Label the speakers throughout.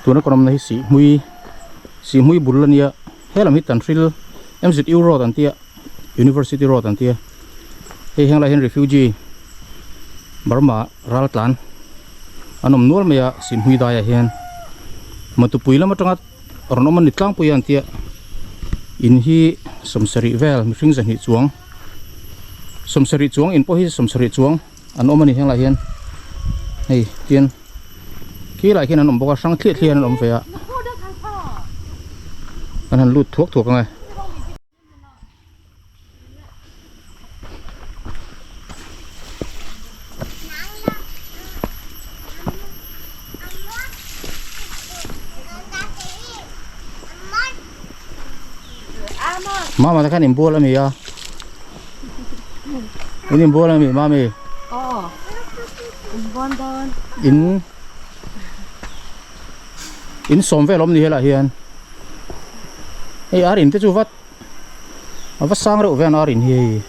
Speaker 1: Tuna kan awmna hi Sihhmui Sihhmui bul ania helam hi Tanhril M_Z_U road an tia University road an tia hei henglai hian refugee Burma ral tlan an awm nual mai a Sihhmui daiah hian Matupui lam atanga rawn awm a ni tlangpui a an tia in hi sawmsarih vel mihring zahnih chuang sawmsarih chuang in pawh hi sawmsarih chuang an awm a ni henglai hian hei tin khi lai khian an awm bawk a hrang thliah thliah hian an awm ve a an han lut thuak thuak ang e. Mama te khan inbual a mi a in inbual a mi mami
Speaker 2: Aw inbual dawn
Speaker 1: in in sawm vel awm ni helaiah hian hei ar in te chu vat a va sang reuh ve an ar in hi hei.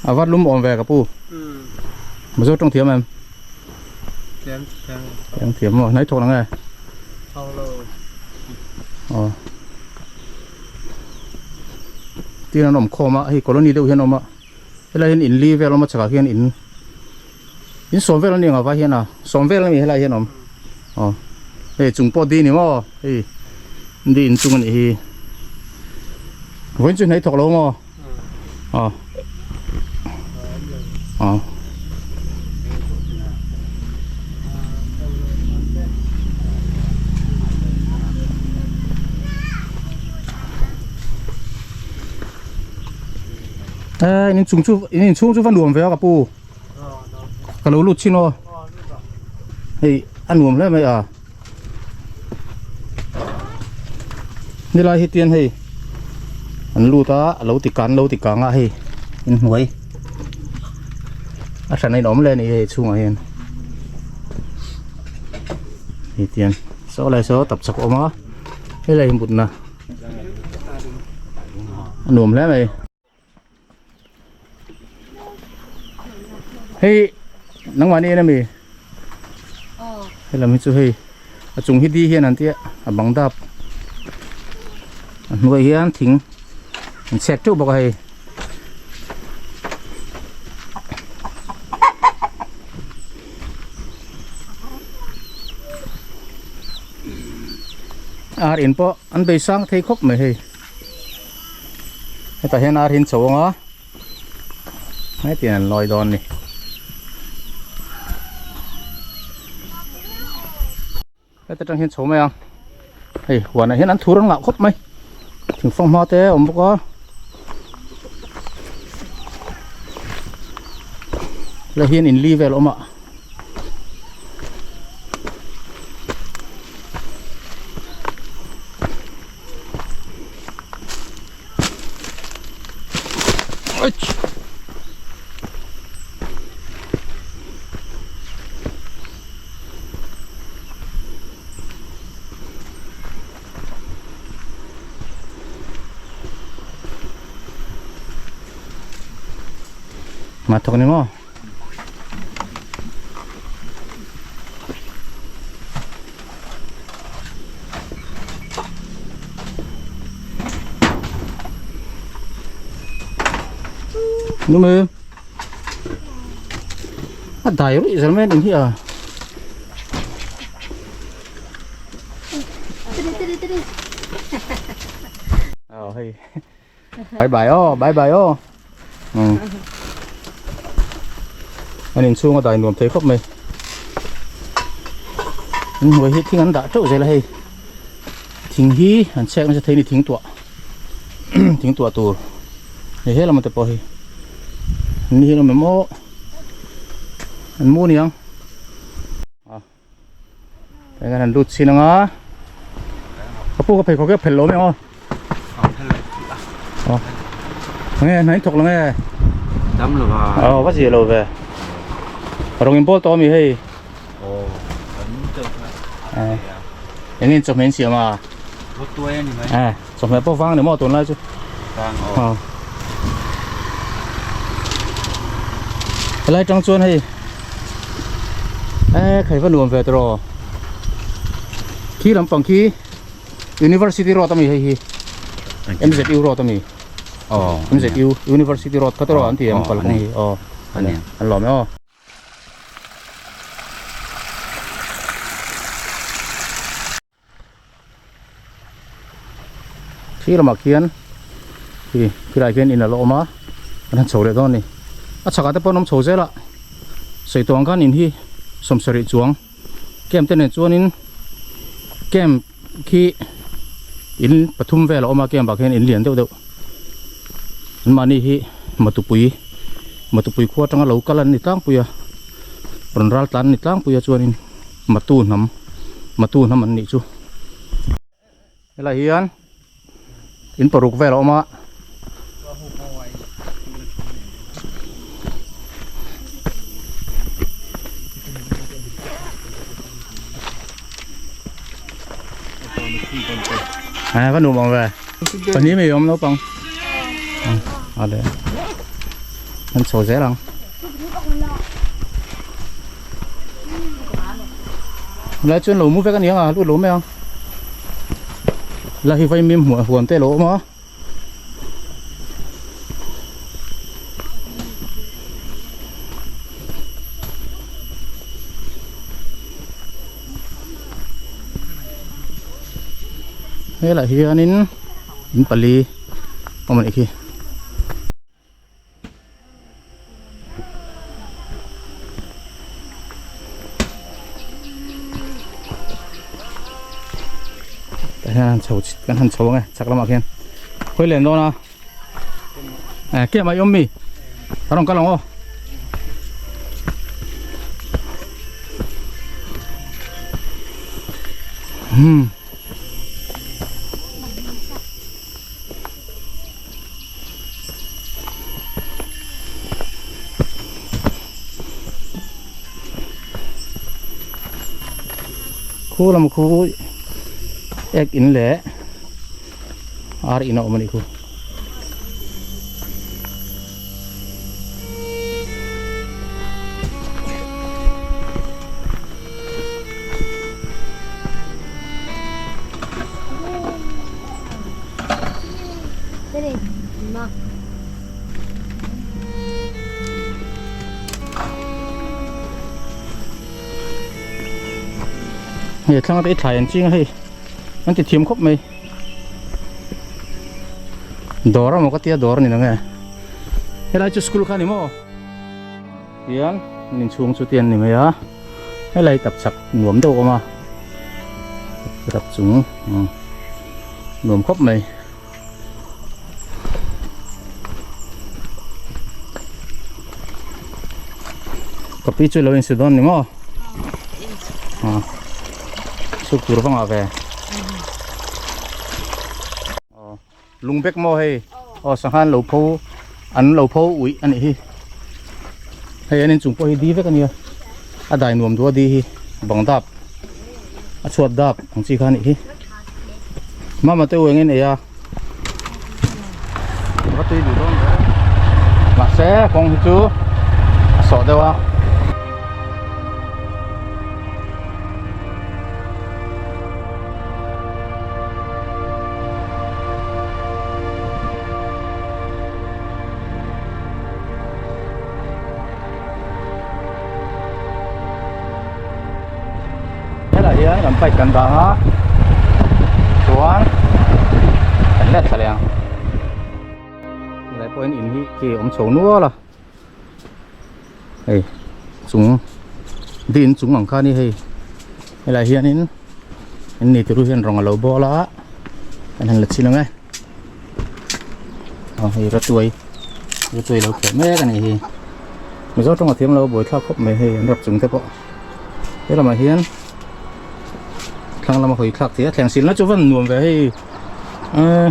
Speaker 1: A va lum awm ve ka pu Mizo tawng thiam em
Speaker 3: Thiam thiam
Speaker 1: Thiam thiam maw hnai thawk la nge
Speaker 3: Thawk lo
Speaker 1: Aw Tin an awm khawm a hei colony deuh hian a awm a helai hian in li vel a awm a chhakah khian in in sawm vel a ni ang a vai hian a sawm vel a ni helai hian a awm aw hei chung pawh di a ni maw hei di inchung a nih hi vawiin chu hnai thawk lo maw. Aw aw Ê, in chung chu in inchhung chu va nuam ve a ka pu ka lo lut chin aw hei a nuam hle mai a Nilai hi tian hei an lut a a lo ti kan lo ti kang a hei inhnuai a hran a inawm leh a ni hei chhungah hian hei tian saw lai saw tap chak a awm a helai hi mutna a nuam hle mai. Hei nangmah ni en ami hei lam hi chu hei a chung hi di hian an tia a bang dap a hnuai hian thing an chhek teuh bawk a hei ar in pawh an bei sang thei khawp mai hei. Hetah hian ar hi an chho ang a hetiang an lawi dawn a ni heta tang hian chho mai ang hei huanah hian an thur an ngah khawp mai thingfang hma te a awm bawk a helai hian in li vel a awm a. Mà thọc này mò Đúng không? A dai ruih zel mai a nih hi a. Ờ hei. Bye bye aw, bye bye aw. Ừ. An inchhung a dai nuam thei khawp mai. An hnuai hi thing an dah teuh zel a hei. Thing hi an chhek nasa thei a ni thing tuah thing tuah tur. Hei he lamah te pawh hi an ni hi an awm em aw an mu aniang. Eng an lut chin anga ka pu ka pheikhawk hi a phel lo mai ang aw nge hna in thawk lo nge
Speaker 3: dam lo va
Speaker 1: aw va zia lo ve rawng in bawl tawh ami hei
Speaker 3: aw kan chauh kha
Speaker 1: eng in chawhmeh in siam a
Speaker 3: rawtuai ani mai
Speaker 1: eh. Chawhmeh pawh vang ni maw tunlai chu?
Speaker 3: Vang aw.
Speaker 1: Helai tang chuan hei e khai va nuam ve tawh khi lampang khi University Road ami hei hi MZU Road ami
Speaker 3: aw
Speaker 1: MZU University Road kha tawh an ti em kalkawng hi aw an lawm e aw. Khi lamah khian khi khilaiah khian in a la awm a an han chho leh dawn a ni a chhakah te pawh an awm chho zel a sawi tawh ang khan in hi sawmsarih chuang camp te nen chuanin camp khi in pathum vel a awm a camp ah khian in lian deuh deuh an mahni hi matupui matupui khua atanga lo kal an ni tlangpui a rawn ral tlan an ni tlangpui a chuanin. Matu hnam Matu hnam an nih chu helai hian in paruk vel a awm a à có nụ bằng về pahnih mai awm naupang a le an chho zel ang. Lai chuan lo mu vek a ni ang a lut lo mai ang la hi vaimim hmuh huan te a lo awm a helaiah hianin in pali a awm a nih khi. Tah hian han chho kan han chho ang e chhak lamah khian khawi len dawn a eh kem a i awm mi ka rawn kal ang aw. Hmm. Khu lam khu ek in leh ar in a awm a nih khu. Hei thlang te i thlai an ching a hei an ti thiam khawp mai dawr amaw ka tia dawr a ni lo nge helai chu school kha a ni maw. Hian in inchhung chu te an ni mai a helai tap chak nuam deuh a awm a tap chung nuam khawp mai. Ka pi chu lo insu dawn ni maw suk tur vangah ve Lung bek maw hei aw sangha an lo pho an lo pho uih a nih hi hei an inchung pawh hi di vek a nia a dai nuam duh a di hi bang dap a chhuat dap ang chi kha a nih hi mama te u eng in ei a va tui duh dawn ve mahse kawng hi chu a sawh deuh a. Helai hian kan bike kan dah a chuan kan let thla leh ang helai pawhin in hi khi a awm chho nual a. Hei chung ding chung ang kha a ni hei helaiah hianin an ni turu hian rawng a lo bawl a kan han la chhin ang e aw hei ratuai ratuai lo kheh mek a ni hi mizo tawng a thiam lo buaithlak khawp mai hei an rap chung te pawh he lamah hian thlang lama hawi thlak thei a thleng silna chu van nuam ve hei eee.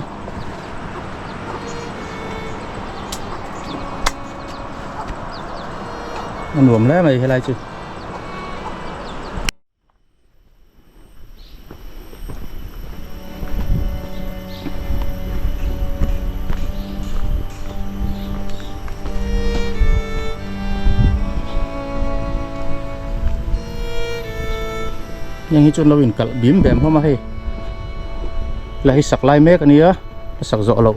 Speaker 1: A nuam hle mai helai chu. Heng hi chu an lo inkalh bim bem hlawm a hei la hi sak lai mek a nia a sak zawh loh.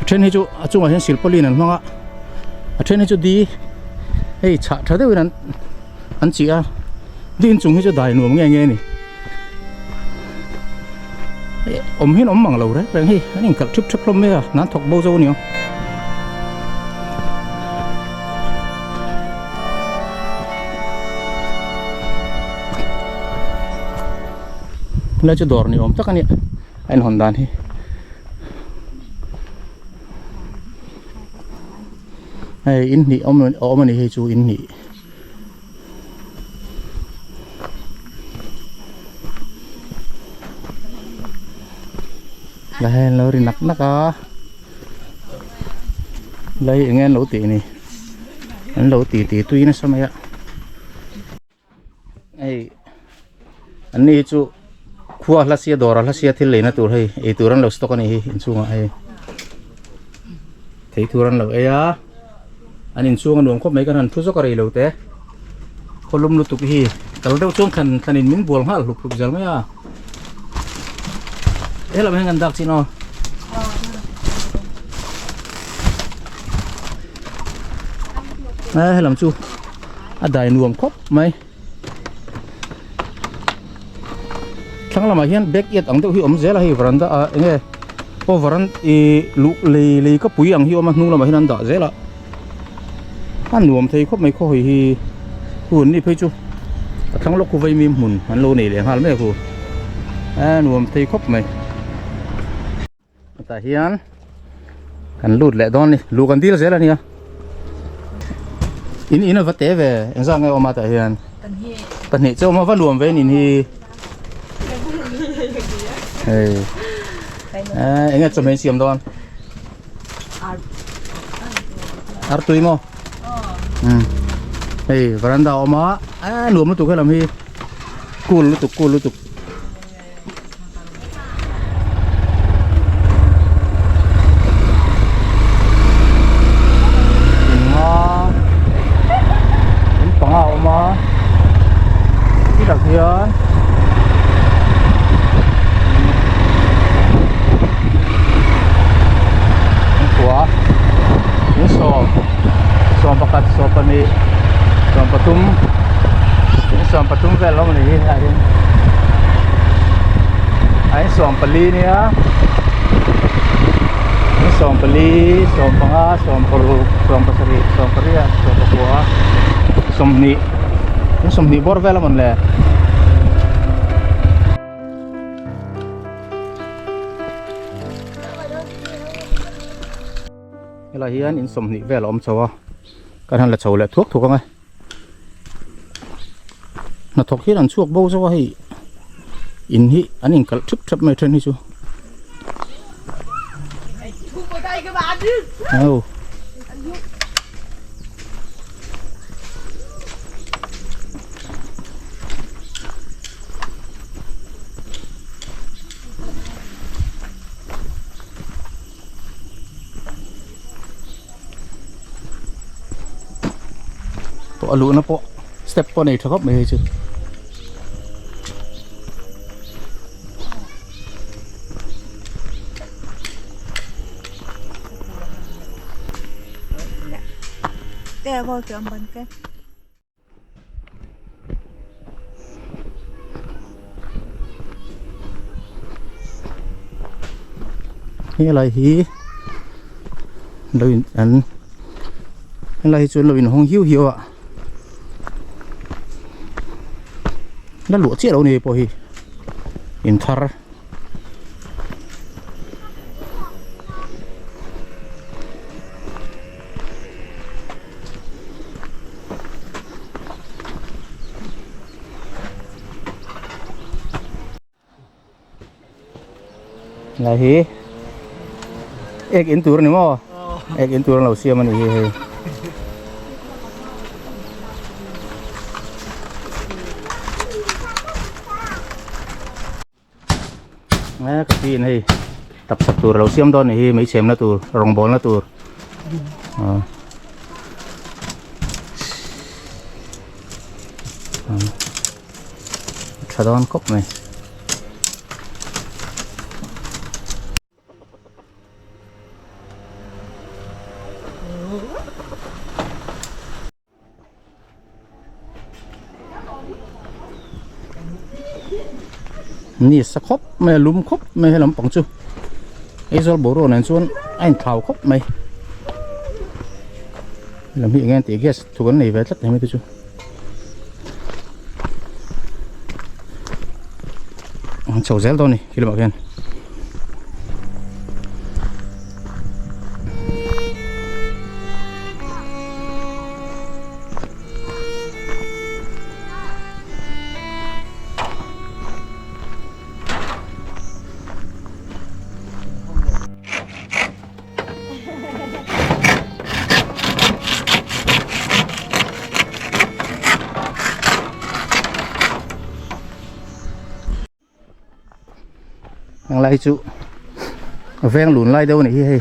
Speaker 1: A then hi chu a chungah hian silpauline an hmang a a then hi chu di hei chhah tha deuhin an an chih a di inchung hi chu dai nuam nge nge a ni. Awm hian awm mang lo reng reng hei an inkalh thip thep hlawm mai a nan thawk bo zo a ni ang. Helai chu dawr ni awm tak a nia a inhawn dan hi. Hei in hnih awm a awm a ni hei chu in hnih. Lai hi an lo ri nak nak a lai hi eng nge an lo tih ni an lo ti ti tui nasa mai a hei an ni hi chu khua hla sia dawr a hla sia thil leina tur hei eitur an lo stock a nih hi inchhungah hei thei tur an lo ei a. An inchhung a nuam khawp mai kan han thu zawk a rei lo te khawlum lutuk hi kal deuh chuan thlan thlan in min bual nghal hlup hlup zel mai a helam hian kan dak chin aw a helam chu a dai nuam khawp mai thlang lamah hian backyard ang deuh hi awm zel a hei veranda ah eng nge aw varan ih luh lei lei ka pui ang hi awm a hnung lamah hian an dah zel a a nuam thei khawp mai khaw hawi hi hun ni phei chu a thlang lawk khu vaimim hmun an lo nei leh nghal mai a khu a nuam thei khawp mai. Tah hian kan lut leh dawn a ni luh kan dil zel a nia in in a va te ve engzah nge awm a tah hian pahnih che awm a va luam ve in hi hei eng nge chawhmeh in siam dawn artui maw hei veranda a awm a nuam lutuk helam hi cool lutuk cool lutuk. In panga a awm a tah hian in kua in sawm sawm pakhat sawm pahnih sawm pathum in sawm pathum vel a awm a ni hi helaiah hian. A in 14 nia in 14 15 16 17 18 19 20 in 20 bawr vel a mawn le. Helai hian in 20 vel a awm chho a kan han la chho leh thuak thuak ang e. Hnathawk hian an chhuak bo zo a hei in hi an inkalh thip thep mai then hi chu au a luhna pawh step pawh a nei tha khawp mai hei chu. Helai hi lo in an helai hi chuan lo in hawng hiu hiu a la luah chiah lo ni hei pawh hi in thar. Lai hi ek in tur a ni maw ek in tur an lo siam a ni hi hei ka pi in hei. Tapchhak tur a lo siam dawn a nih hi mei chhemna tur rawngbawlna tur ah a tha dawn khawp mai. Ni sa khawp mai a lum khawp mai he lampang chu Aizawl boruak nen chuan a inthlau khawp mai helam hi eng nge tih gas thuk an nei ve tlat hemi te chu an chho zel dawn a ni khi lamah khian. Heng lai chu veng lun lai deuh a nih hi hei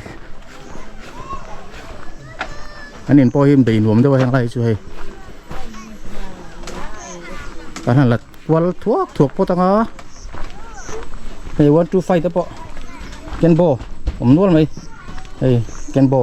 Speaker 1: an in pawh hi bei nuam deuh a heng lai chu hei kan han la kual thuak thuak phawt ang a hei 1 2 5 te pawh kenbo awm nual mai hei kenbo.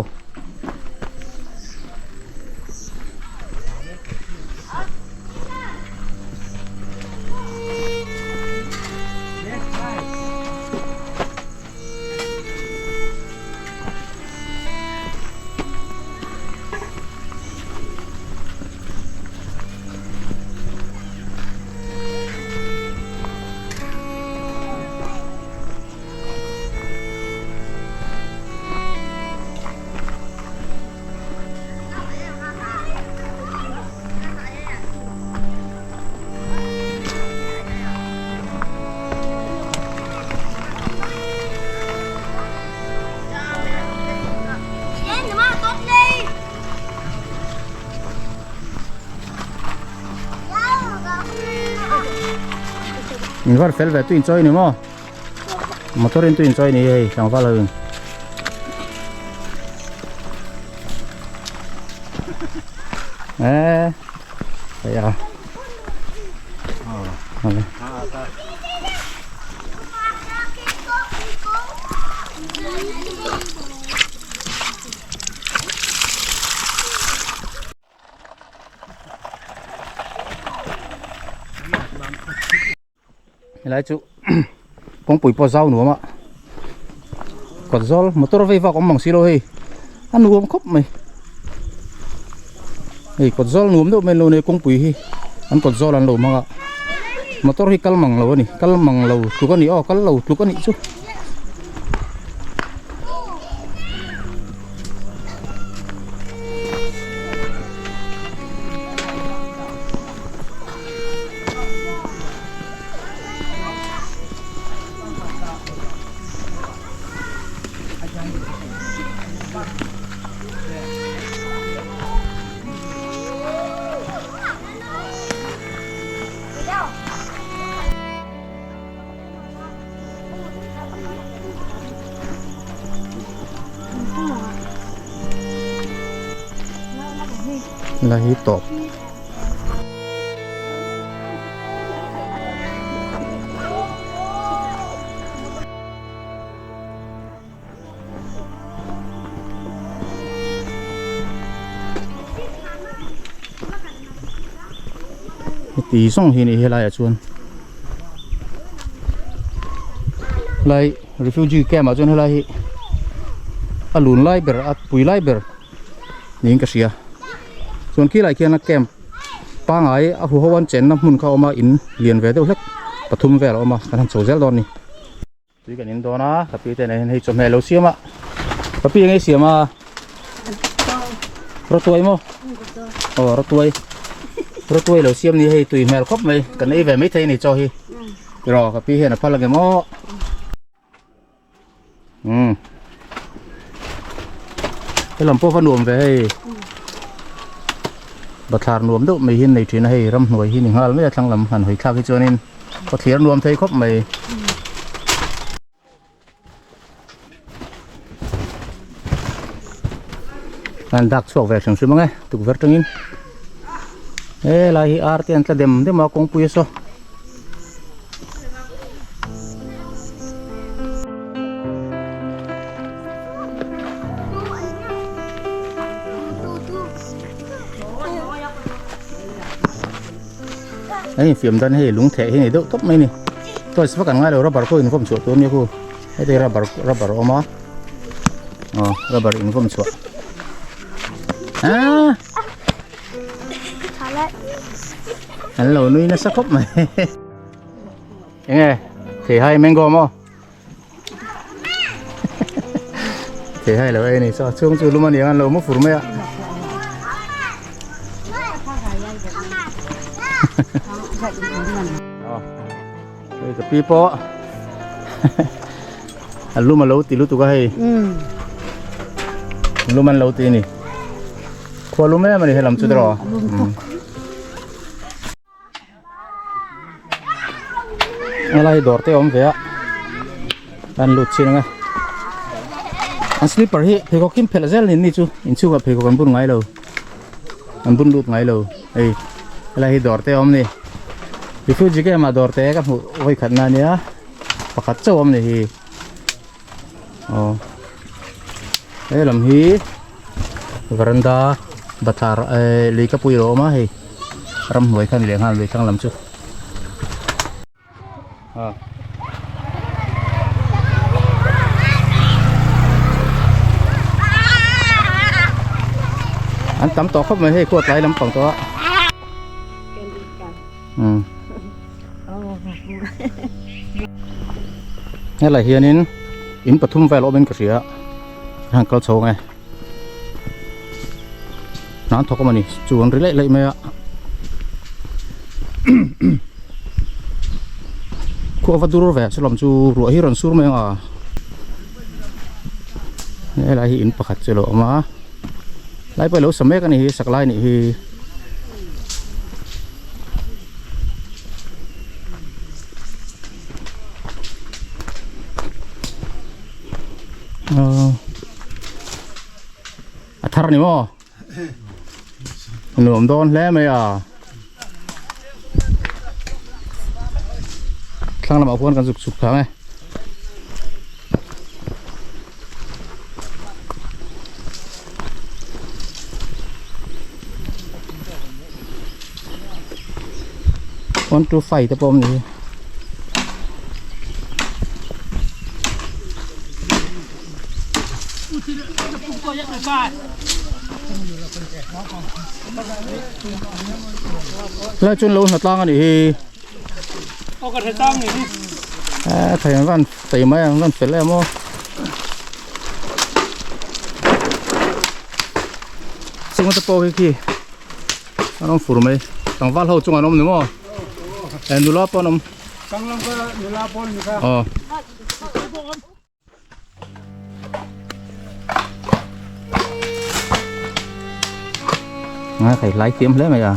Speaker 1: In var fel ve tu in chawi ni maw motor in tu in chawi ni hei tlangval ho in. Eh ya Helai chu kawngpui pawh zau nuam a kawt zawl motor vei vak awm mang silo hei a nuam khawp mai hei kawt zawl nuam deuh mai an lo nei kawngpui hi an kawt zawl an lo hmang a motor hi kal mang lo a ni kal mang lo tluk a ni aw kal lo tluk a nih chu. La hi tawp. Heti zawng hi a ni helaiah chuan helai refugee camp ah chuan helai hi a lun lai ber a pui lai ber niin ka hria chuan khilai khian a camp pangai a huho an chenna hmun kha a awm a in lian ve deuh hlek pathum vel a awm a kan han chho zel dawn a ni. Tui kan in dawn a ka pi te nen hian hei chawhmeh lo siam a ka pi eng siam a rawtuai maw aw rawtuai rawtuai lo siam ni hei tui hmel khawp mai kan ei ve mai thei a ni chaw hi tiraw ka pi hian a phal ange maw um helam pawh va nuam ve hei bathlar nuam deuh mai hi an nei thin a hei ramhnuai hi ni nghal mai a thlang lam han hawi thlak hi chuanin. Khawthlir nuam thei khawp mai. Kan dak chhuak ve hrim hrim ang e tukverh tangin helai hi ar te an tla dem dem a kawngpui a saw. An infiam dan hei lung theh hi a ni deuh tawp mai a ni toys vak an ngai lo rubber pawh invawm chhuah tur a nia khu heti rubber rubber a awm a aw rubber invawm chhuah aaa an lo nui nasa khawp mai enge theihai mango maw theihai lo ei a ni chaw chhung chu lum a ni ang an lo mu fur mai a hei ka pi pawh a lum a lo ti lutuk a hei lum an lo ti a ni khua lum em a ni helam chu tiraw helai dawr te a awm ve a an lut chin ang a an slipper hi pheikhawk hi an phelh zel ni chu inchhungah pheikhawk an bun ngai lo an bun lut ngai lo hei helai hi dawr te a awm a ni refugee camp ah dawr te ka hmuh vawi khat na ania pakhat chauh a awm a ni hi aw he lam hi veranda bathlar eh lui ka pui a lo awm a hei ramhnuai kha a ni leh nghal lui thlang lam chu ah. An tam tawh khawp mai hei khuat lai lampang tawh a umm helai hianin in pathum vel awmin ka hria a han kal chho ang e hna an thawk a mawni chu an ri laih laih mai a khua va dur ve chulawm chu ruah hi rawn sur mai ang a helai hi in pakhat chu a lo awm a lai pawh a lo sa mek a ni hi sak lai a nih hi. A thar ni maw nuam dawn hle mai a thlang lamah khuan kan zuk chhuk thang e. One two five te pawh awm ni hi. Lai chuan lo hna tlang a nih hi. A thei an van tei mai ang van fel em aw. Chunga te pawh khi khi an awm fur mai tlangval ho chungah an awm ni maw e nula pawh an awm. Aw. Nga thầy lái kiếm lấy mày à.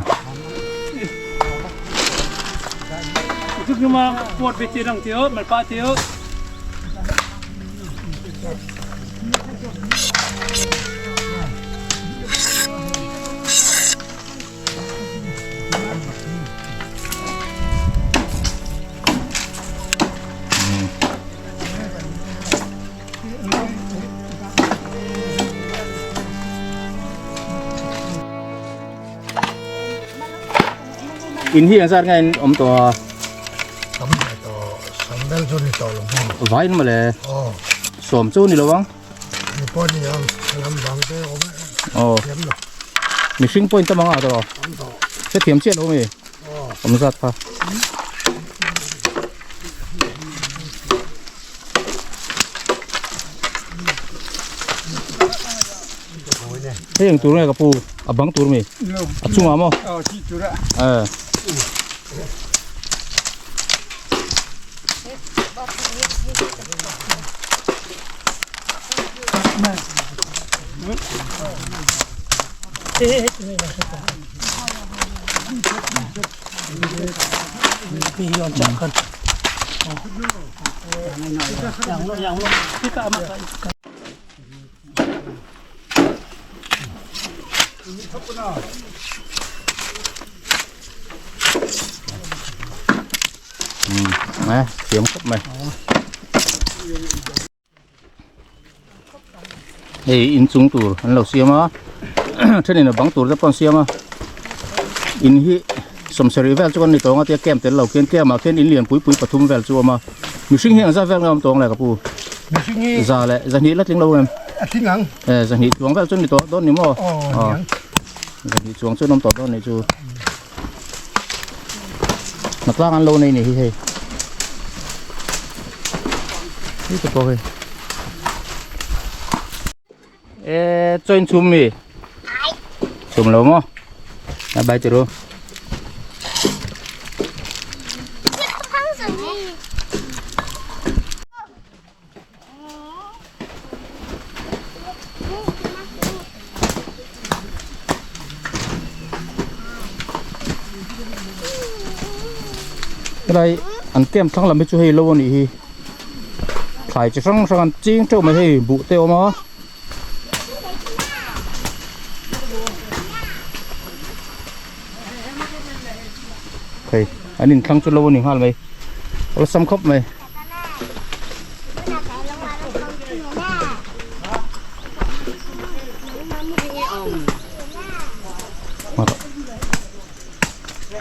Speaker 1: In hi ang zat nge in awm tawh a?
Speaker 4: Tam ve tawh, sawm vel chu ni tawh lo maw?
Speaker 1: Vain mawle.
Speaker 4: Aw.
Speaker 1: Sawm chu ni lo ang.
Speaker 4: Ni pawh ni ang, lam bang te awm e.
Speaker 1: Aw.
Speaker 4: Thiam lo.
Speaker 1: Mihring pawhin tam ang a tawh.
Speaker 4: Tam tawh.
Speaker 1: Hrethiam chiah lo mi.
Speaker 4: Aw.
Speaker 1: Awm zat kha. Hei eng tur nge ka pu a bang tur mi a chungah maw eh Nè, thiam khawp mai. Hei inchung tur an lo siam a thenin a bang tur te pawh an siam a in hi sawmsarih vel chu kan ni tawng a tia camp tel lo khian camp ah khian in lian pui pui pathum vel chu a awm a mihring hi engzat vel nge a awm tawng le ka pu
Speaker 4: Mihring hi
Speaker 1: za leh zahnih la tling lo em
Speaker 4: a tling ang
Speaker 1: e zahnih chuang vel chu an ni tawh dawn ni maw
Speaker 4: aw ni ang
Speaker 1: zahnih chuang chu an awm tawh dawn nih chu. Hnatlang an lo nei ni hi hei hi te pawh hei e chaw in chhum mi chhum lo maw a bai chu ru Helai an camp thlang lam hi chu hei lo anih hi thlai chi hrang hrang an ching teuh mai hei buh te a awm a. Hei an inthlang chu lo a ni nghal mai awlsam khawp mai.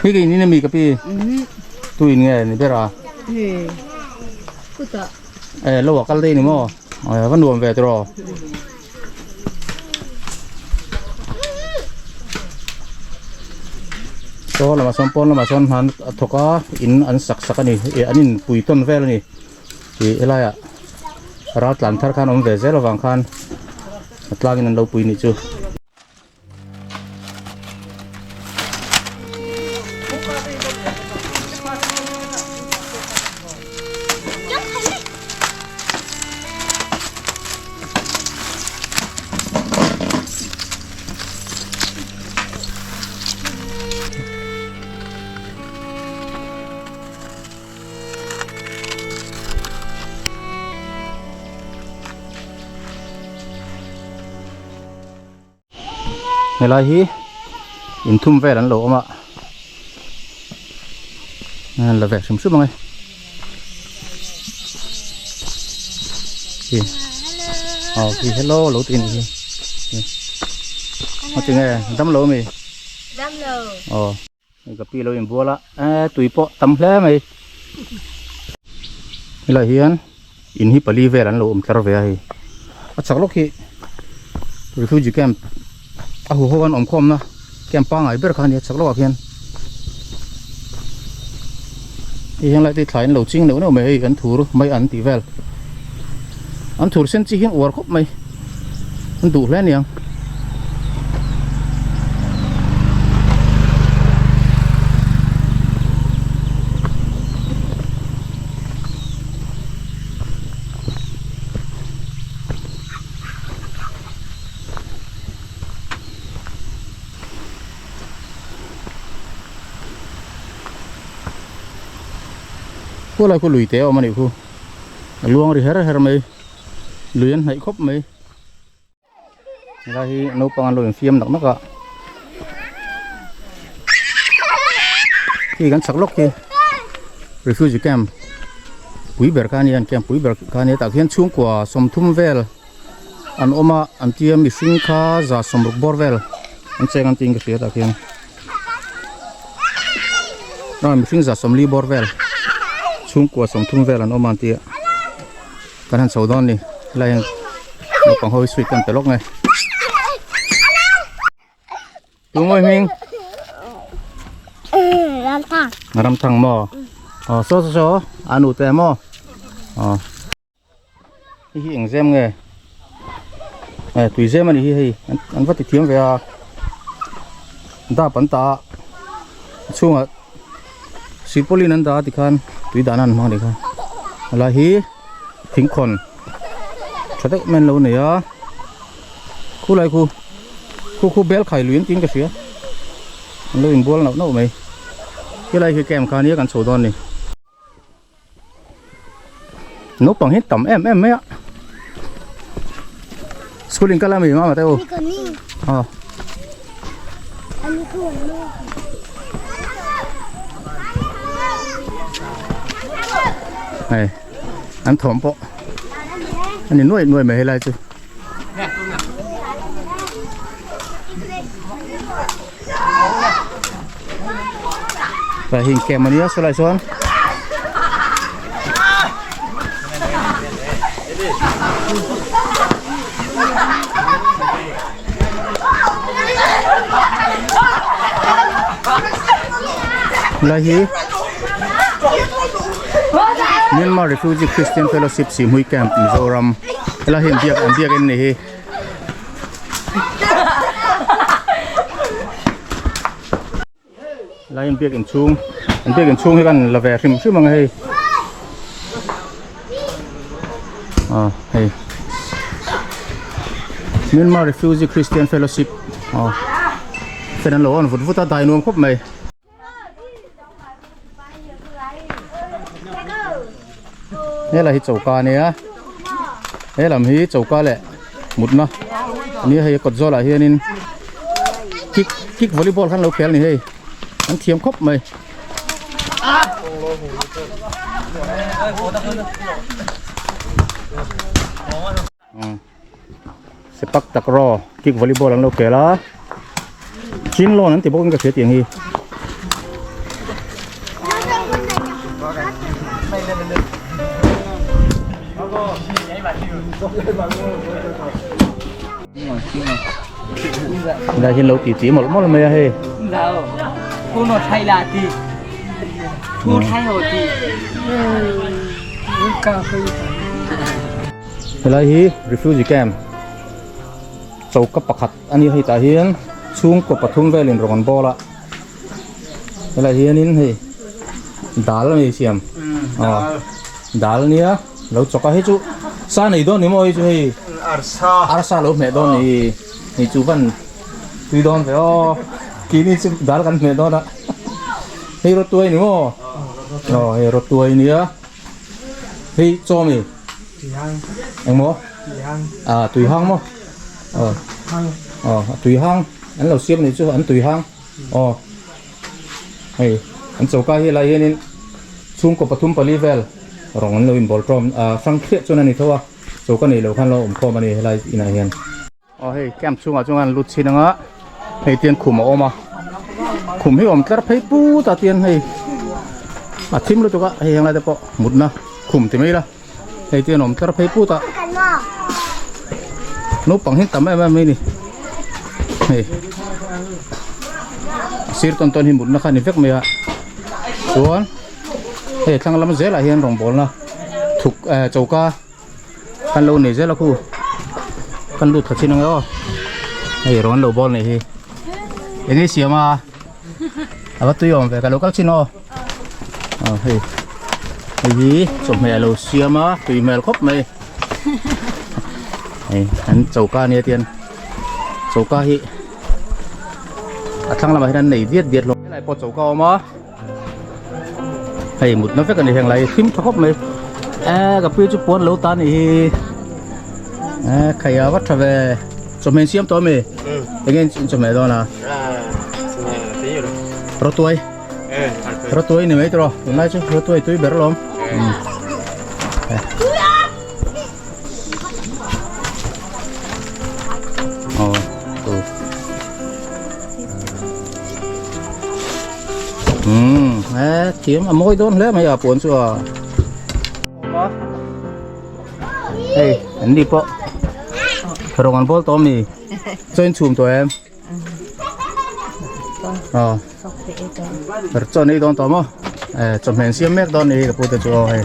Speaker 1: Hi ke in ami ka pi tu in nge ni ber a e lo a kal dei ni maw va nuam ve tiraw. Saw lamah sawn pawn lamah sawn hna a thawk a in an sak sak a ni ih an inpui tawn vel a ni ih helaiah ral tlan thar khan awm ve zel avang khan a tlangin an lo pui nih chu. Helai hi inthum vel an lo awm a an la ve hrim hrim ang e hi aw khi hello lo tih a nih hi a tinge dam lo ami
Speaker 2: dam lo
Speaker 1: aw ka pi lo inbual a e tui pawh tam hle mai helai hian in hi pali vel an lo awm tlar ve a hei a chak lawk hi refugee camp a huho an awm khawmna camp pangai ber kha a ni a chak lawkah khian hei hian lai te thlai an lo ching neuh neuh mai hei an thur mai an tih vel an thur sen chi hian uar khawp mai an duh hle a niang. Khulai khu lui te a awm a nih khu a luang ri her her mai lui an hnaih khawp mai helai hi naupang an lo infiam nak nak a khi kan chak lawk khi refugee camp pui ber kha a ni a an camp pui ber kha a ni a tah khian chhungkua sawmthum vel an awm a an tia mihring kha za sawmruk bawr vel an cheng an tiin ka hria tah khian ah mihring za sawmli bawr vel chhungkua sawmthum vel an awm a an tia kan han chho dawn a ni helai hian naupang ho hi sweet an pe lawk nge Tungawi hming
Speaker 2: Ramthang
Speaker 1: Ramthang maw aw saw saw saw a nu te maw aw Hei hi eng zem nge e tui zem a nih hi hei an va ti thiam ve a dap an ta a a chhungah silpauline an dah a tikhan tui dahna an hmang a nih kha helai hi thingkhawn tha deuh mai an lo nei a khulai khu khu khu bel khai lui an tiin ka hria an lo inbual nauh nauh mai helai hi camp kha nia kan chho dawn a ni. Naupang hi tam em em mai a school in kal ami mama te u aw Hei an thawm pawh a ni nuai nuai mai helai chu. Và hình kèm mà nia số lại xuống Lai hi Myanmar Refugee Christian Fellowship Sihmui Camp Mizoram helai hi an biak an biak in ni hi. Lai an biak inchhung an biak inchhung hi kan la ve hrim hrim ang a hei ah hei Myanmar Refugee Christian Fellowship ah fan an lo on vut vut a dai nuam khawp mai. Helai hi choka a nia he lam hi choka leh mutna a nia hei kawt zawlah hianin kick kick volleyball khan lo khel a ni hei an thiam khawp mai. Sepak takraw kick volleyball an lo khel a chin lawn an ti bawk in ka hria tiang hi. Đây hiên lâu tỉ tỉ mawlh mawlh mai a hei. Helai hi refugee camp choka pakhat a ni hei tah hian chhungkaw pathum velin rawn an bawl a helai hianin hei dal a ni siam aw dal a nia lo choka hi chu sa nei dawn ni maw hei chu hei arsa arsa lo hmeh dawn ni hei chu van tui dawn ve aw keini chu dal kan hmeh dawn a hei rawtuai ni maw aw hei rawtuai nia. Hei chaw mi engmaw ah tui hang maw aw aw a tui hang an lo siam anih chu an tui hang aw hei an choka hi helai hianin chhungkaw pathum pali vel rawng an lo inbawl tawm ah hrang thliah chuan a ni tho a choka nei lo khan lo awm khawm a ni helai inah hian. Aw hei camp chhungah chuan an lut chhin anga hei tian khum a awm a khum hi awm tlar phei put a tian hei a thim lutuk a hei henglai te pawh mutna khum ti mai la hei tian awm tlar phei put a naupang hi tam em em mai ni hei a sir tawn tawn hi mutna kha a ni vek mai a chuan hei thlang lam zelah hian rawngbawlna thuk eh choka. Kan lo nei zel a khu kan lut kha chin ang e aw hei rawn lo bawl nei hi eng ei siam a a va tui awm ve ka lo kal chin aw aw hei hei hi chawhmeh a lo siam a tui hmel khawp mai hei an choka ania tian choka hi a thlang lamah hian an nei diat diat hlawm helai pawh choka a awm a. Hei mutna vek a ni heng lai hlim tha khawp mai eh ka pi chu puan lo ta ni hi eh khaia va tha ve chawhmeh siam tawh ami eng nge chawhmeh dawn a rawtuai rawtuai ni mai tawh tunlai chu rawtuai tui ber alawm aw Umm he thiam a mawi dawn hle mai a puan chu a hei an ni pawh rawng an bawl tawh ami chaw in chhum tawh em aw chaw an ei dawn tawh maw eh chawhmeh an siam mek dawn a ni ka pute chu aw hei.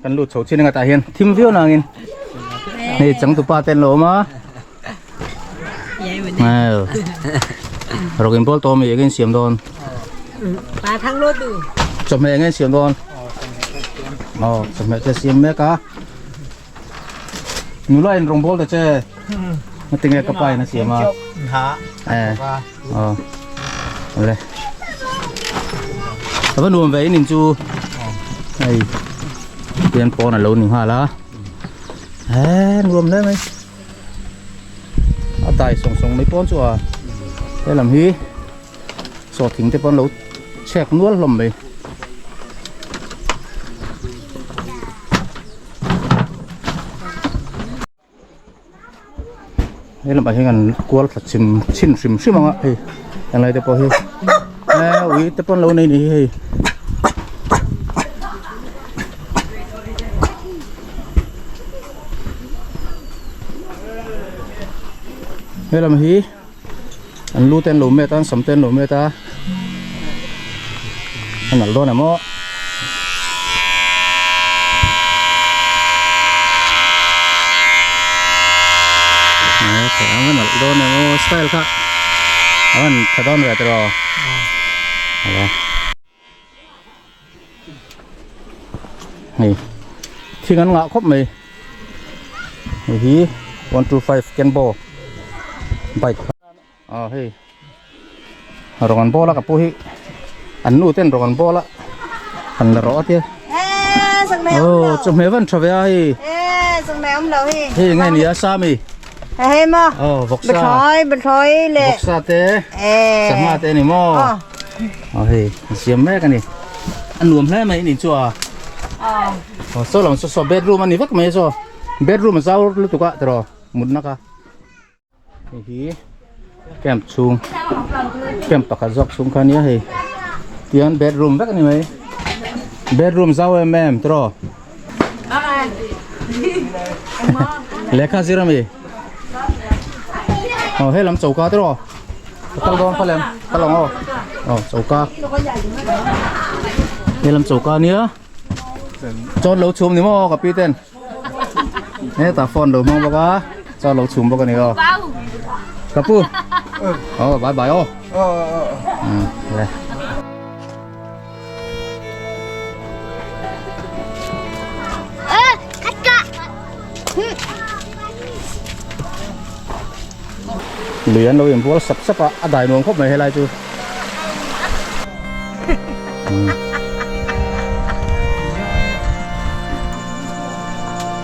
Speaker 1: Kan lut chho chin anga tah hian thim viau nangin hei changtupa te an lo awm a rawk in bawl tawh ami eng siam dawn chawhmeh eng siam dawn aw chawhmeh te siam mek a nula in rawng bawl ta che ngatinge ka pa in a siam a eh aw le ava nuam ve in in chu hei tian pawn a lo ni nghal a he nuam hle mai. dai sawng sawng mai pawn chu a helam hi saw thing te pawh an lo chhek nual hlawm mai. He lamah hian an kual thla chim chhin hrim hrim ang a hei helai te pawh hi eh ui te pawh an lo nei ni hi hei. He lam hi an lu te an lo met a an sam te an lo met a a nalh dawn em aw. A nalh dawn em aw style kha a van tha dawn ve tiraw hei thing an ngah khawp mai hei hi 125 kenbo bike ah hei rawng an bawl a ka pu hi an nu ten rawng an bawl a han la rawh a tia oh chawhmeh van tha ve a hei hei nge ni a sami
Speaker 2: Hei maw
Speaker 1: oh vawksa
Speaker 2: bethlawi bethlawi leh
Speaker 1: vawksa te sangha te ni maw oh hei siam mek ani a nuam hle mai ni chu a oh saw lam saw saw bedroom ani vek mai saw bedroom a zau lutuk a tiraw mutna kha hei hi camp chhung camp pakhat zawk chhung kha ania hei tian bedroom vek ani mai bedroom zau em em tiraw lehkha zir ami aw he lam choka tiraw ka kal dawn kha lem kal ang aw aw choka he lam choka ania chawn lo chhum ni maw ka pi ten hetah phone lo hmang bawk a chaw lo chhum bawk a ni aw ka pu aw bye bye aw le Lui an lo inbual sap sap a a dai nuam khawp mai helai chu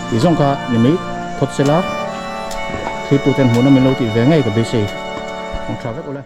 Speaker 1: Tih zawng kha ni mai phawt sela thil tu ten hmuhna min lo tih ve ngei ka beisei. Kawng tha vek ule.